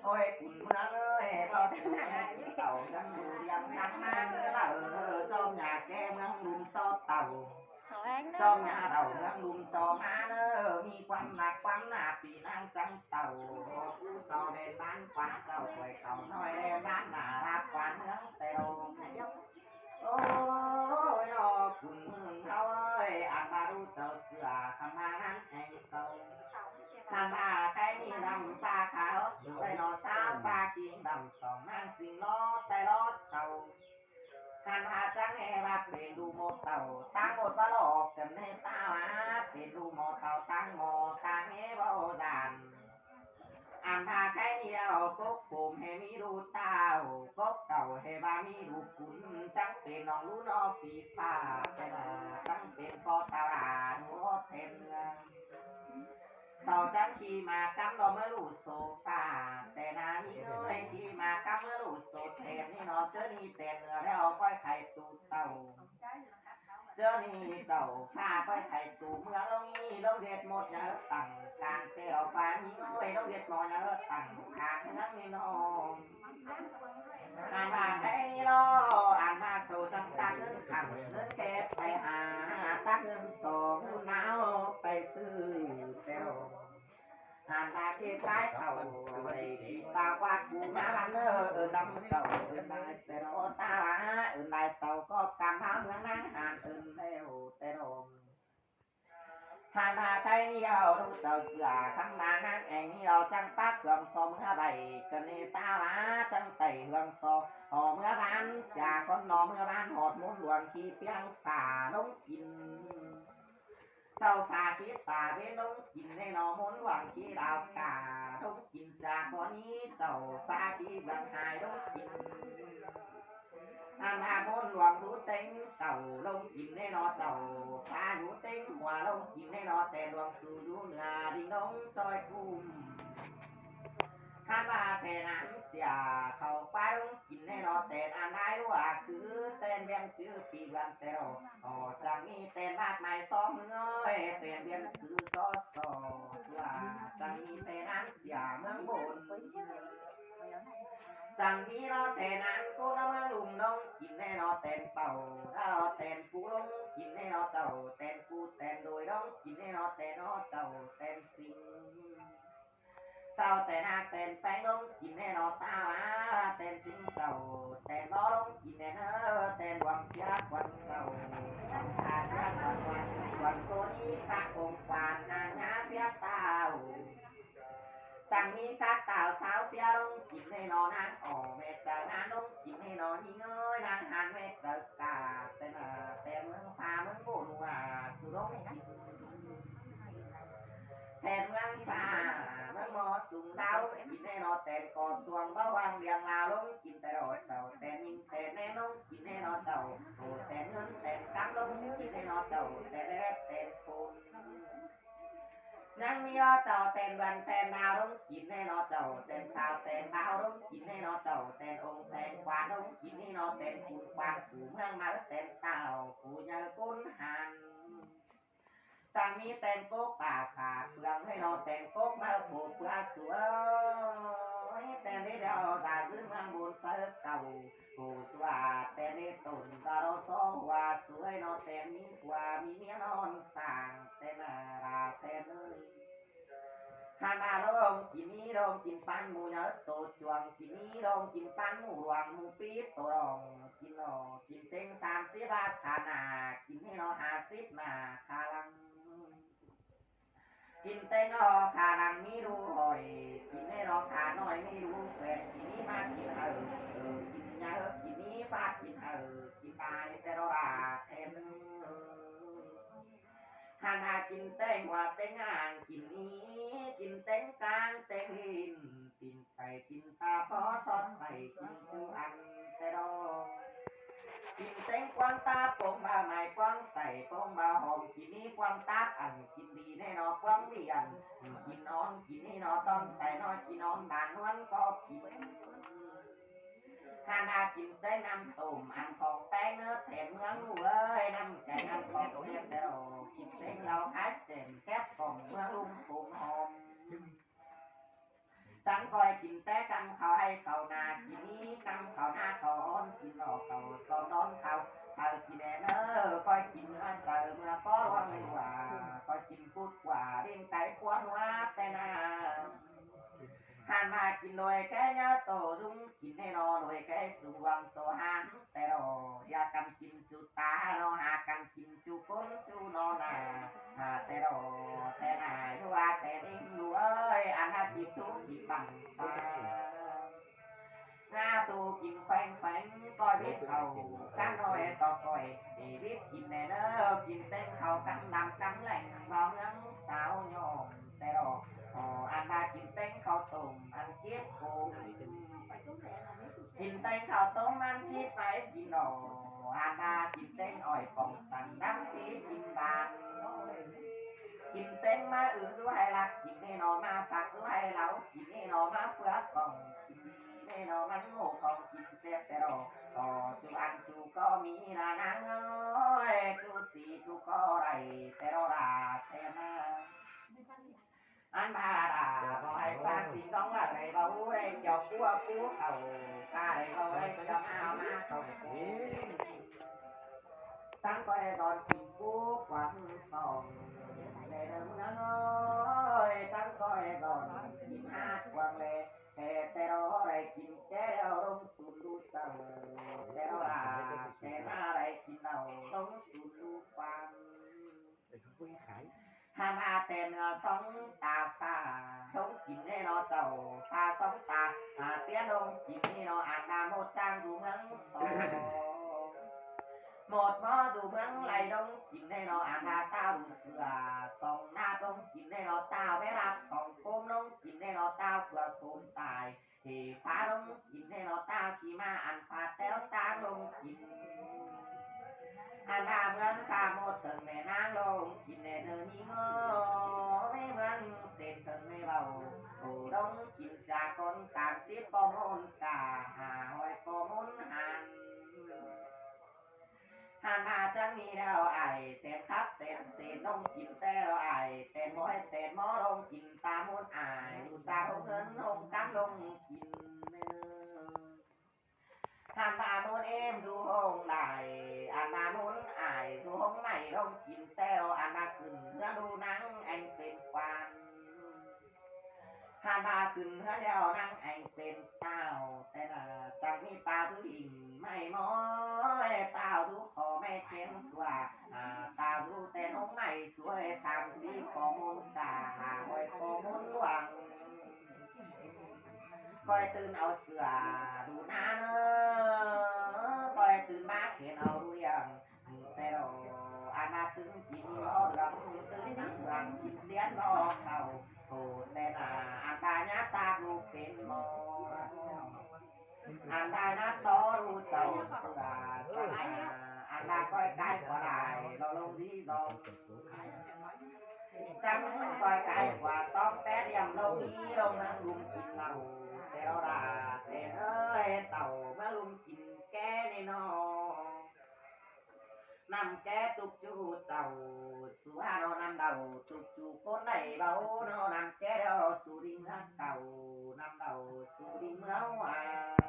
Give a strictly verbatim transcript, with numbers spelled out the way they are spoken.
Ôi, ꞌcốn ꞌmướng ơi, ꞌcọ ꞌcốn ꞌmướng ꞌlum tảu ꞌmướng ꞌlum ꞌliệng ꞌsướng ꞌmá ꞌnớ ꞌlẹo, ꞌchọ ꞌnhá ké ꞌmướng ꞌlum ꞌchọ tảu. ꞌChọ ꞌnhá tảu ꞌmướng ꞌlum ꞌchọ ꞌmá ꞌnớ, ꞌmí ꞌquám ꞌnặc ꞌquám ꞌná ꞌpi ꞌnáng chắng tảu. Cú sau đen ꞌván quán tảu, khỏi khảu ꞌnọi đen ꞌván ꞌná ꞌlạp quán ꞌmướng ꞌtẹ ꞌlum. Ôi, ꞌnọ ꞌcốn ꞌmướng ꞌháu ơi, ăn ꞌva ꞌlụk tảu ꞌsứa, khăm ꞌva ꞌnáng eng sau. Khăm ꞌva Thái ꞌnị ꞌnặm ꞌphạ khảu, ꞌsứa ꞌnọ sáo ꞌphạ kin đăm song ꞌnáng sính lỏ ꞌtẹ lỏ sau. Khăm ꞌva chắng ꞌhê ꞌva pên ꞌlụk ꞌmộ tảu, táng ꞌmộ ꞌva lỏ căn ꞌnê ta ꞌva, pên ꞌlụk ꞌmộ tảu táng ꞌmộ, táng ꞌhê ꞌva ꞌdan. Ăn ꞌva Thái ꞌnị ꞌlẹo cốc phôm ꞌhê ꞌmí ꞌlụk tảu, cốc tảu ꞌhê ꞌva ꞌmí ꞌlụk ꞌcốn, chắng pên ꞌnọng ꞌlụk ꞌnọ phi ꞌphạ, ꞌtẹ ꞌnạ chắng pên ꞌpo tảu đa ꞌnụ ꞌtẹ ꞌnưa. Sau chắng ꞌkhị ꞌmá cắm ꞌnọ ꞌmá ꞌlụk sổ ꞌphạ, ꞌtẹ ꞌnạ ꞌnị ꞌnới ꞌkhị ꞌmá cắm ꞌmá ꞌlụk sổ ꞌtẹ ꞌnị ꞌnọ, ꞌchớ ꞌnị ꞌtẹ ꞌnưa ꞌlẹo ꞌcoi khay tu tảu. ꞌChớ ꞌnị tảu ꞌphạ ꞌcoi khay tu ꞌmướng ꞌlống ꞌnị, ꞌlống ꞌdệt ꞌmột nháư tẳng cang, ꞌtẹ ꞌlẹo ꞌphạ ꞌnị ꞌnới ꞌlống ꞌdệt ꞌmột nháư tẳng cang ꞌnhắng ꞌnị ꞌnọ. Ăn ꞌva ꞌtẹ ꞌnị ꞌló, ăn ꞌva sổ chắng tắc ꞌngớn khăm ꞌngớn kép pay ha, tắc ꞌngớn song ꞌngớn ꞌnáo pay ꞌsứ ꞌtẹ ꞌlẹo. Ăn ꞌva ꞌkị ꞌtái tảu đảy ꞌkị ta quát cú ꞌmá ꞌvắn ꞌnớ, ꞌnặm tảu ứn lai ꞌtẹ ꞌlẹo ta, ứn lai tảu ꞌcọ căm hảư ꞌmướng ꞌnáng hăn ứn ꞌlẹo ꞌtẹ ꞌlẹo. Ăn ꞌva Thái ꞌnị ꞌlẹo ꞌlụk tảu ꞌsứa, khăm ꞌva ꞌnáng eng ꞌnị ꞌlẹo chắng pák hương so ꞌmứa ꞌvạy căn ꞌnê ta ꞌva, chắng tảy hương so hảư ꞌmứa ꞌván, sia ꞌcốn ꞌnọ ꞌmứa ꞌván ꞌhọt ꞌmôn luông ꞌkhị piếng ꞌphạ ꞌlống kin. Sau ꞌphạ ꞌkhị ta ꞌvến ꞌlống kin ꞌnê ꞌnọ, ꞌmôn luông ꞌkhị đao cả ꞌlống kin, sia ꞌcốn ꞌnị sau ꞌphạ ꞌkhị bươn hai ꞌlống kin. Ăn ꞌva ꞌmôn luông dú ꞌtếng sau ꞌlống kin ꞌnê ꞌnọ, sau ꞌphạ dú ꞌtếng hua ꞌlống kin ꞌnê ꞌnọ, ꞌtẹ luông su dú ꞌnưa đinh ꞌlống ꞌchoi ꞌcum. Khăm ꞌva ꞌtẹ ꞌnặn sia khảu ꞌpá ꞌlống kin ꞌnê ꞌnọ, ꞌtẹ ăn lai ꞌlúa cứ ꞌtẹ ꞌviến chứ ꞌpi ꞌviến ꞌtẹ ꞌlẹo. Ổ chắng ꞌmí ꞌtẹ ꞌvạp mai song ꞌnới, ꞌtẹ ꞌviến cứ so so ꞌsứa, chắng ꞌmí ꞌtẹ ꞌnặn sia ꞌmướng bôn. Chắng ꞌmí ꞌló ꞌtẹ ꞌnặn ꞌcốn ꞌmướng ꞌlum ꞌlống kin ꞌnê ꞌnọ, ꞌtẹn pảu ꞌló ꞌtẹn pú ꞌlống kin ꞌnê ꞌnọ sau, ꞌtẹn pú ꞌtẹn đôi ꞌlống kin ꞌnê ꞌnọ, ꞌtẹn ꞌnọ sau, ꞌtẹn sính. Sau ꞌtẹn ꞌnặc ꞌtẹn ꞌpéng ꞌlống kin ꞌnê ꞌnọ ta ꞌva, ꞌtẹn sính sau, ꞌtẹn ꞌló ꞌlống kin ꞌnê ꞌnớ, ꞌtẹn luông sia quan sau, ꞌlống ta sia quan quan, quan ꞌcốn ꞌnị ꞌpá ꞌcốn quan ꞌnáng ꞌnhá sia tảu. Chắng ꞌmí khák tảu sáo sia ꞌlống kin ꞌnê ꞌnọ, ꞌnáng ổ ꞌme chaư ꞌnán ꞌlống kin ꞌnê ꞌnọ, ꞌnhính ơi ꞌnáng hăn ꞌme chaư cả, ꞌtẹn ꞌnạ ꞌtẹn ꞌmướng ꞌphạ ꞌmướng bôn ꞌnua su ꞌlống kin. ꞌTẹn ꞌmướng ꞌphạ ꞌmướng ꞌmo sung đao ꞌlống kin ꞌnê ꞌnọ, ꞌtẹn ꞌcọ tuang báu ꞌváng ꞌliệng lao ꞌlống kin ꞌtẹ ꞌlẹo sau, ꞌtẹn ꞌnhính ꞌtẹn ꞌném ꞌlống kin ꞌnê ꞌnọ sau, ổ ꞌtẹn ꞌngớn ꞌtẹn cắm ꞌlống kin ꞌnê ꞌnọ sau, ꞌtẹn đét ꞌtẹn phôn. ꞌNhắng ꞌmí ꞌló sau ꞌtẹn bươn ꞌtẹn đao ꞌlống kin ꞌnê ꞌnọ sau, ꞌtẹn sao ꞌtẹn bao ꞌlống kin ꞌnê ꞌnọ sau, ꞌtẹn ông ꞌtẹn quan ꞌlống kin ꞌnê ꞌnọ, ꞌtẹn cún quan phủ ꞌmướng ꞌmá ꞌtẹn tảu phủ nháư ꞌcốn hăn. Chắng ꞌmí ꞌtẹn cốc pả phả phướng ꞌnê ꞌnọ, ꞌtẹn cốc ꞌmá phủ ꞌpưa su ơi, ꞌtẹn đế đeo dả dứ ꞌmướng bôn sáư cảu phủ ꞌsứa, ꞌtẹn đế tổn dả đo so hua su ơi ꞌnọ, ꞌtẹn ꞌmí hua ꞌmí ꞌmía ꞌnón sảng ꞌtẹn ꞌnạ đa ꞌtẹn ơi. Hăn ꞌva ꞌlống kin ꞌnị ꞌlống kin ꞌpắn ꞌmú nháư tô chuông, kin ꞌnị ꞌlống kin ꞌpắn ꞌmú luông ꞌmú pít tô ꞌlống kin ꞌnọ, kin ꞌtếng sam síp ꞌva khả nả, kin ꞌnị ꞌnọ ha síp nả khả lăng. Kin ꞌtếng ꞌnọ khả lăng ꞌmí ꞌlụk hỏi, kin ꞌnị ꞌnọ khả ꞌnọi ꞌmí ꞌlụk quẹt, kin ꞌnị ꞌmá kin hảư, kin nháư, kin ꞌnị ꞌpá kin hảư, kin tai ꞌtẹ ꞌlẹo đa ꞌtẹn. Hăn ꞌva kin ꞌtếng hua ꞌtếng ꞌang kin ꞌnị, kin ꞌtếng cang ꞌtếng ꞌlịn, kin sai kin ta ꞌpó sót sai kin ꞌchu ăn ꞌtẹ ꞌlẹo. Kin ꞌtếng ꞌquám táp ꞌpông bao mai ꞌquám sai ꞌpông bao hom, kin ꞌnị ꞌquám táp ăn kin đi ꞌnê ꞌnọ, ꞌquám đi ăn kin ón, kin ꞌnị ꞌnọ tóm sai ꞌnọi kin ón, bản ꞌhuôn ꞌcọ kin. Hăn ꞌva kin ꞌtếng ꞌnặm tôm ăn khong ꞌpéng ꞌnớ ꞌtẹn ꞌmướng ꞌlụk ơi, ꞌnặm keng ăn khong ꞌtẹn ꞌtẹ ꞌlẹo, kin ꞌtếng lau khát ꞌtẹn khép khong ꞌmướng ꞌlum tôm hom. Chắng ꞌcoi Kin té ꞌcắm khảu ꞌháy khảu ꞌná, kin ꞌnị ꞌcắm khảu ꞌná khảu ón, kin lo khảu so ꞌnón khảu sau kin ꞌnớ ꞌnớ, ꞌcoi kin ꞌmứa sau ꞌmứa ꞌpó ꞌluống ꞌlua, ꞌcoi kin pút ꞌquá ꞌlịn cai ꞌpúa ꞌnua té ꞌna. Hăn ꞌva kin ꞌlới ké ꞌnhá tô dúng kin ꞌnê ꞌno, ꞌlới ké sung ꞌluống tô hăn té ꞌlo, ꞌhia căn kin ꞌchu ta ꞌno, ha căn kin ꞌchu cốn ꞌchu ꞌno ꞌna, ha té ꞌlo, té ꞌna, ꞌlua té ꞌnịnh ꞌlua ơi, ăn ꞌna kin thú kin băng ta. ꞌNgá tu kin khueng khueng ꞌcoi vít khảu, cắp ꞌnọi tó ꞌcoi, ꞌnị vít kin ꞌnê ꞌnớ, kin ꞌtếng khảu cắm đăm cắm lẻng, ꞌvạu ꞌmướng sáo nhom té ꞌlo, ꞌo, ăn ꞌva kin ꞌtếng khảu tôm, ăn kít cốm. Kin ꞌtếng khảu tôm, ăn kít pay kin ꞌlo, ăn ꞌva kin ꞌtếng ỏi póng săn đăm tí kin ban. Kin ꞌtếng ꞌmá ư dú ꞌháy lắc, kin ꞌnê ꞌno ꞌmá phak dú ꞌháy lau, kin ꞌnê ꞌno ꞌmá phước khong, kin ꞌnê ꞌno ꞌmắn ngộ khong kin chếp té ꞌlo. Tó ꞌchu ăn ꞌchu ꞌcọ ꞌmí ꞌna ꞌnáng ơi, ꞌchu sí ꞌchu ꞌcọ đảy té ꞌlo đa té ꞌna. Ăn ꞌva đa ꞌcọ ꞌháy sa ꞌsịn ꞌtóng lả đảy báu đảy ꞌchọ ꞌpúa ꞌpú khảu, ta đảy báu đảy ꞌchọ ꞌmá ꞌmá khảu. Tắng ꞌcoi đon kin ꞌpú quảng song, lê đơm ꞌnáng ơi, tắng ꞌcoi đon kin hát quảng lê, té té ꞌlo đảy kin té ꞌlo ꞌlống sun ꞌlú sau, té ꞌlo đa té ꞌna đảy kin ꞌlo ꞌlống sun ꞌlú quan. Hăn ꞌva té ꞌnưa sóng ta pha, ꞌlống kin ꞌnê ꞌno sau, pha sóng ta, ha tiết ꞌlống kin ꞌnê ꞌno ăn ꞌva ꞌmột ꞌchang dú ꞌmướng so. ꞌMột ꞌmo dú ꞌmướng đảy ꞌlống kin ꞌnê ꞌno ăn ꞌva ꞌtạu đu sửa, song ꞌnạp ꞌlống kin ꞌnê ꞌno ꞌtạu bế lắp, song ꞌcốm ꞌlống kin ꞌnê ꞌno ꞌtạu ꞌpưa ꞌcốm tai. Hê phá ꞌlống kin ꞌnê ꞌno ꞌtạu khi ꞌmá ăn phá téo ꞌtáng ꞌlống kin. Ăn ꞌva ꞌmướng pha ꞌmột tơng ꞌme ꞌnáng ꞌlống kin ꞌnê ꞌnớ ꞌnị ꞌngớ, ꞌmé ꞌmướng sên tơng ꞌmé báu, tô ꞌlống kin sa ꞌcốn sam síp ꞌpo ꞌmôn cả, ha ꞌhọi ꞌpo ꞌmôn hăn. Hăn ꞌva chắng ꞌmí ꞌlẹo ai, tén khắp tén sên ꞌlống kin té ꞌlo ai, tén ꞌmoi tén ꞌmo ꞌlống kin ta ꞌmôn ai, dú ta ꞌhông ꞌngớn ꞌhông cắm ꞌlống kin. Hăn ꞌva ꞌmôn êm dú ꞌhông đảy, ăn ꞌva ꞌmôn ai dú ꞌhông ꞌmạy ꞌlống kin té ꞌlo, ăn ꞌva khửn ꞌhướn dú ꞌnăng ꞌéng pên quan. Hăn ꞌva khửn ꞌhướn ꞌlẹo ꞌnăng ꞌéng pên ꞌtạu, té ꞌna chắng ꞌmí ꞌtạu dú ꞌhịnh ꞌmạy ꞌmoi, ꞌtạu dú khó ꞌmạy chén sua, à, ꞌtạu dú tén ꞌhông ꞌmạy sua, sam sí ꞌpo ꞌmôn cả, ha ꞌhọi ꞌpo ꞌmôn ꞌluống. ꞌCoi tứn au sửa dú ꞌná ꞌnớ, ꞌcoi tứn ꞌmá khên au dú ꞌliệng. Té ꞌlo ăn ꞌva tứn kin ꞌmo ꞌlưỡng, tứn ꞌnăng ꞌlưỡng kin tiến ꞌmo khảu. Tô té ꞌna ăn ꞌva ꞌnhá ta dú pên ꞌmo. Ăn ꞌva ꞌnhá tó dú sau sửa sửa. Ăn ꞌva ꞌcoi cai ꞌquá đảy ꞌlo ꞌlống dí dong. Chắng ꞌcoi cai ꞌquá tóm pét yăm ꞌlống dí ꞌlống ꞌmướng ꞌlum kin ꞌnặu. Té ꞌlo đa té ơi tảu ꞌmướng ꞌlum kin ké ꞌnị ꞌno. ꞌNặm ké túc ꞌchu sau, su ha ꞌno ꞌnặm đau túc ꞌchu ꞌcốn đảy báu ꞌno, ꞌnặm ké đau su đi ꞌmứa cảu, ꞌnặm đau su đi ꞌmứa hoa.